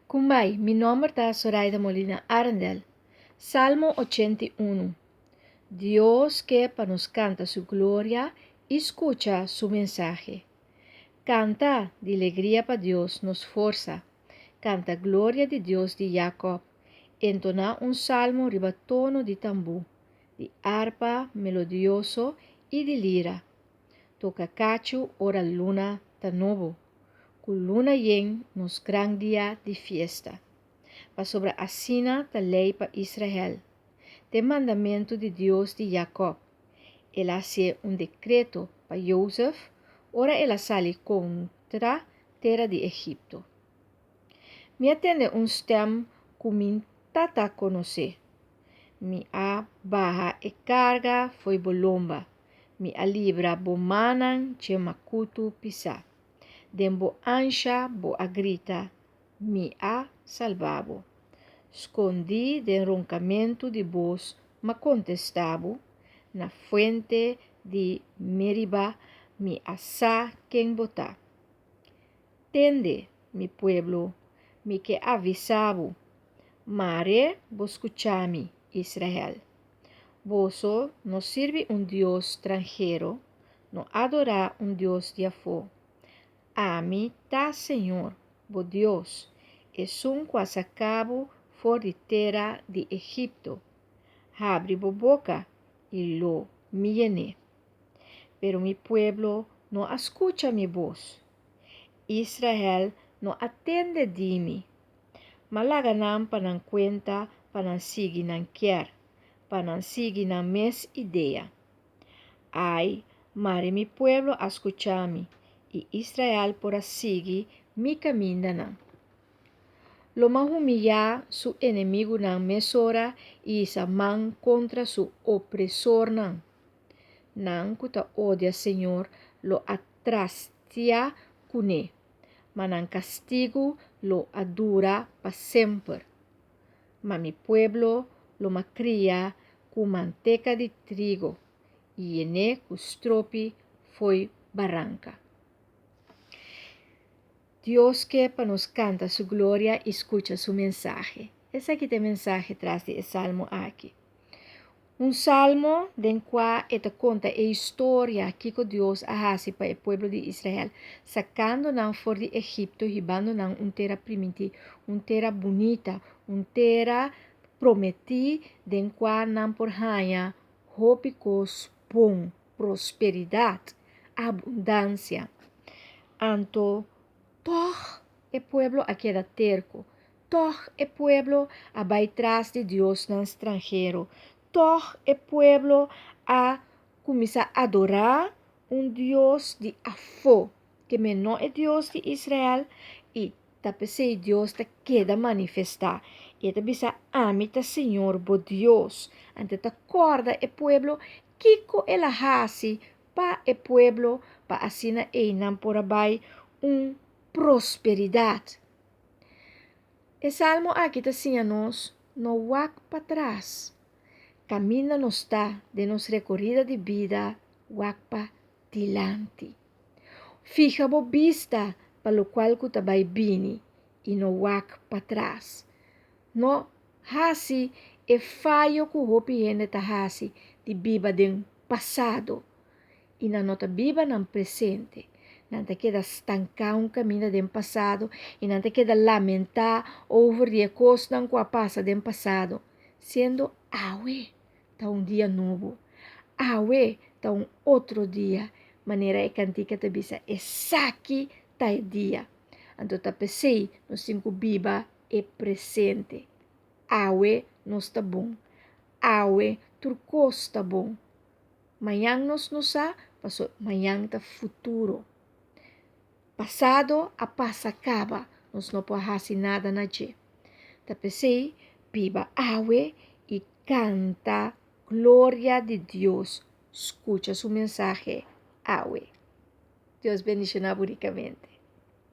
Kumbai, mi nomber ta Soraida Molina Arendel. Salmo 81. Dios ke pa nos kanta su gloria i skucha su mensahe. Kanta di legria pa Dios nos forsa. Kanta gloria di Dios di Jacob. Entoná un salmo riba tono di tambú, di arpa melodioso i di lira. Toka kachu ora luna ta nobo, ku luna yen nos gran dia di fiesta. Pasobra asina ta lei pa Israel, t'e mandamentu di Dios di Jacob. El a hasié un dekreto pa Jozef ora el a sali kontra tera di Egipto. Mi a tende un stèm ku mi tata konosé. Mi a baha e karga fo'i bo lomba. Mi a libra bo mannan dje makutu pisá. Den bo ansha bo a grita, Mi a salba bo. Skondí den ronkamentu di bos m'a kontestá bo, na fuente di Meriba mi a sa ken bo ta. Tende, mi pueblo, mi ke avisá bo, mare bo skuchá mi, Israel. Boso no sirbi un dios stranhero, no adorá un dios di afó. Ami ta señor, bo Dios, esun ku a saka bo for di tera di Egipto. Habri bo boka, i lo mi yen'é. Pero mi pueblo no a skucha mi bos. Israel no a tende di mi. M'a laga nan pa nan kuenta pa nan sigui nan kier, pa nan sigui nan mes idea. Ai, mare mi pueblo a skucha mi, i Israel por a sigui mi kamindanan! Lo m'a humiyá su enemigunan mesora i hisa man kontra su opresornan. Nan ku ta odia señor lo a trastia kuné, ma nan kastigu lo a dura pa semper. Ma mi pueblo lo m'a kria ku manteka di trigo i yen'é ku stropi fo'i baranka. Dios ke pa nos kanta su gloria i skucha su mensahe. Esaki ta e mensahe tras di e salmo aki. Un salmo den kua e ta konta e historia kiko Dios a hasi pa e pueblo di Israel, sakando nan for di Egipto hibando nan un tera primintí, un tera bunita, un tera prometí den kua nan por haña hopi kos bon, prosperidat, abundansia. Anto tòg e pueblo a keda terko, Tòg e pueblo a bai tras di diosnan stranhero. Tòg e pueblo a kuminsá adorá un dios di afó, ke men no e Dios di Israel, i ta p'esei Dios ta keda manifestá. I e ta bisa, Ami ta señor bo Dios. Anto e ta kòrda e pueblo kiko el a hasi pa e pueblo pa asina ei nan por a bai un prosperidat. E salmo aki ta siña nos no wak patras. Kaminda nos ta den nos rekorida di bida, wak pa dilanti. Fiha bo bista pa lokual ku ta bai bini i no wak patras. No hasi e fayo ku hopi hende ta hasi di biba den pasado. I nan no ta biba nan presente. Nan ta keda stanká un kaminda den pasado i nan ta keda lamentá over di e kosnan ku a pasa den pasado, siendo awe ta un dia nobo. Awe ta un otro dia, manera e kantika ta bisa, esaki ta e dia. Anto ta p'esei nos tin ku biba e presente. Awe nos ta bon. Awe tur kos ta bon. Mañan nos no sa, paso mañan ta futuro. Pasado a pasa caba, nos no por haci nada na dje. Ta p'esey biba awe y canta gloria di Dios, scucha su mensahe awe. Dios bendiciona bo ricamente.